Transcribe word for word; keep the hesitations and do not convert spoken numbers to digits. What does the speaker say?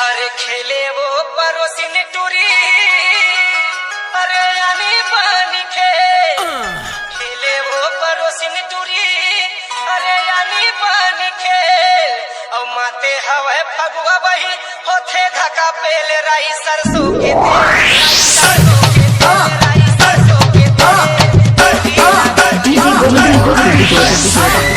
अरे खेले वो परोसिन टूरी, अरे आनी बानी खेल। खेले वो परोसिन टूरी, अरे आनी बानी खेल। अउ माते हवय फगुआ बही, होथे धका पेल राई सरसों के तेल। DJ Golden Gold Record।